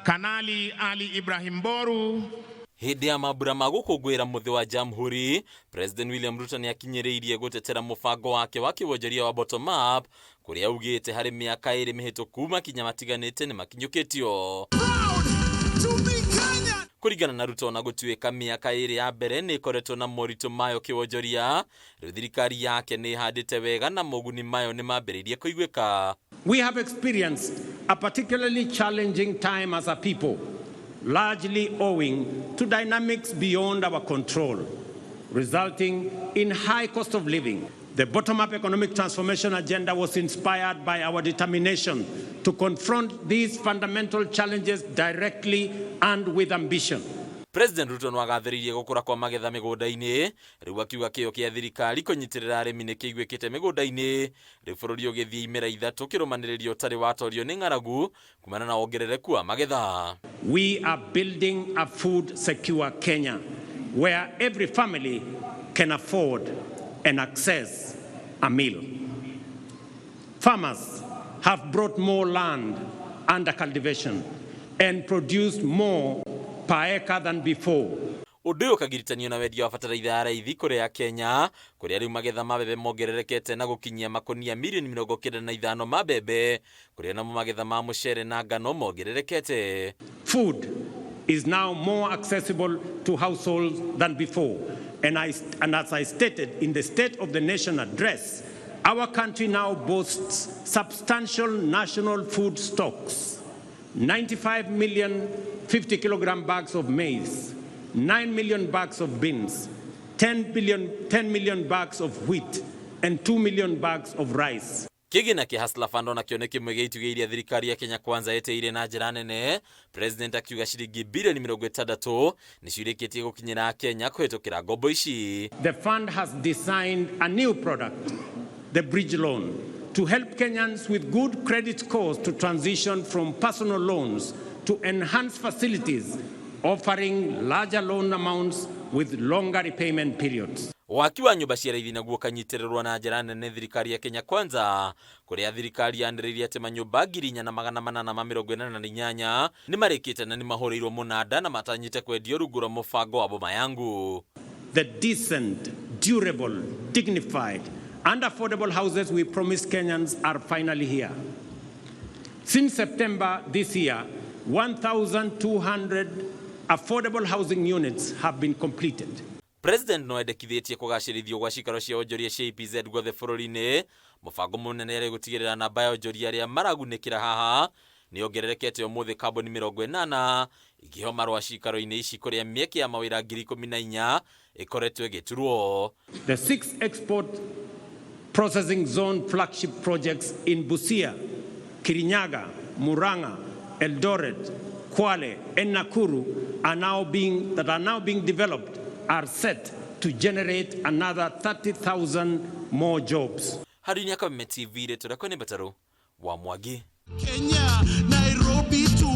Kanali Ali Ibrahim Boru. Hĩndĩ ya mambura ma gũkũngũĩra mũthĩ wa Jamhuri, President William Ruto nĩ akinyĩrĩirie gũtetera mũbango wake wa kĩwonjoria wa bottom up, kũrĩa augĩte harĩ mĩaka 2 mĩhĩtũku makinya matiganĩte nĩ makinyũkĩtio. Kũringana na Ruto, ona gũtuĩka mĩaka 2 ya mbere nĩ ĩkoretwo na moritũ mayo kĩwonjoria, rĩu thirikari yake nĩ ĩhandĩte wega na moguni mayo nĩ mambĩrĩirie kũiguĩka. We have experienced a particularly challenging time as a people, largely owing to dynamics beyond our control, resulting in high cost of living. The bottom-up economic transformation agenda was inspired by our determination to confront these fundamental challenges directly and with ambition. President Ruto no agathĩrĩirie gũkũra kwa magetha mĩgũnda-inĩ, rĩu akiuga kĩyo kĩa thirikari kũnyitĩrĩra arĩmi nĩ kĩiguĩkĩte mĩgũnda-inĩ, rĩu bũrũri ũgĩthiĩ imera 3 kĩrũmanĩrĩrio ũtarĩ watorio nĩ ng'aragu kumana na wongerereku wa magetha. We are building a food secure Kenya where every family can afford and access a meal. Farmers have brought more land under cultivation and produced more per acre than before. Ũndũ ũyũ ũkagiritanio na wendia wa bataraitha ya raithi kũrĩa Kenya, kũrĩa rĩu magetha ma mbembe mongererekete na gũkinyia makũnia mirioni 95 ma mbembe, kũrĩa namo magetha ma mũcere na ngano mongererekete. Food is now more accessible to households than before. And as I stated in the State of the Nation address, our country now boasts substantial national food stocks, 95 million 50-kilogram bags of maize, 9 million bags of beans, 10 million bags of wheat, and 2 million bags of rice. Kĩgĩna kĩa Hustler Fund onakĩo nĩ kĩmwe gĩa itugĩ iria thirikari ya Kenya Kwanza ĩtĩire na njĩra nene. President akiuga ciringi bilioni 60 nĩcio irĩkĩtie gũkinyĩra Kenya kũhĩtũkĩra ngombo ici. The fund has designed a new product, the bridge loan, to help Kenyans with good credit scores to transition from personal loans to enhanced facilities, offering larger loan amounts with longer repayment periods. Waki wa nyũmba cia raithi naguo ũkanyitĩrĩrwo na njĩra nene thirikari ya Kenya Kwanza, kũrĩa thirikari yanĩrĩire atĩ manyũmba 4888 nĩ marĩkĩte na nĩ mahũrĩirwo mũnanda na matanyĩte kwendio rungu rwa mũbango wa Boma Yangu. The decent, durable, dignified and affordable houses we promised Kenyans are finally here. Since September this year, 1,200 affordable housing units have been completed. President no endekithĩtie kũgacĩrithio gwa cikaro cia onjoria cia EPZ guothe bũrũri-inĩ. Mũbango mũnene arĩ gũtigĩrĩra namba ya onjoria arĩa maragunĩkĩra haha nĩ yongererekete ũmũthĩ kambuni 80 ikĩheo marũa cikaro-inĩ ici kũrĩa mĩeke ya mawĩra 14,000 ĩkoretwo ĩgĩturwo. The 6 export processing zone flagship projects in Busia, Kirinyaga, Murang'a, Eldoret, Kwale and Nakuru that are now being developed are set to generate another 30,000 more jobs. Harĩ Kameme TV, rĩtwa rĩakwa nĩ Mbataru wa Mwangi. Kenya, Nairobi to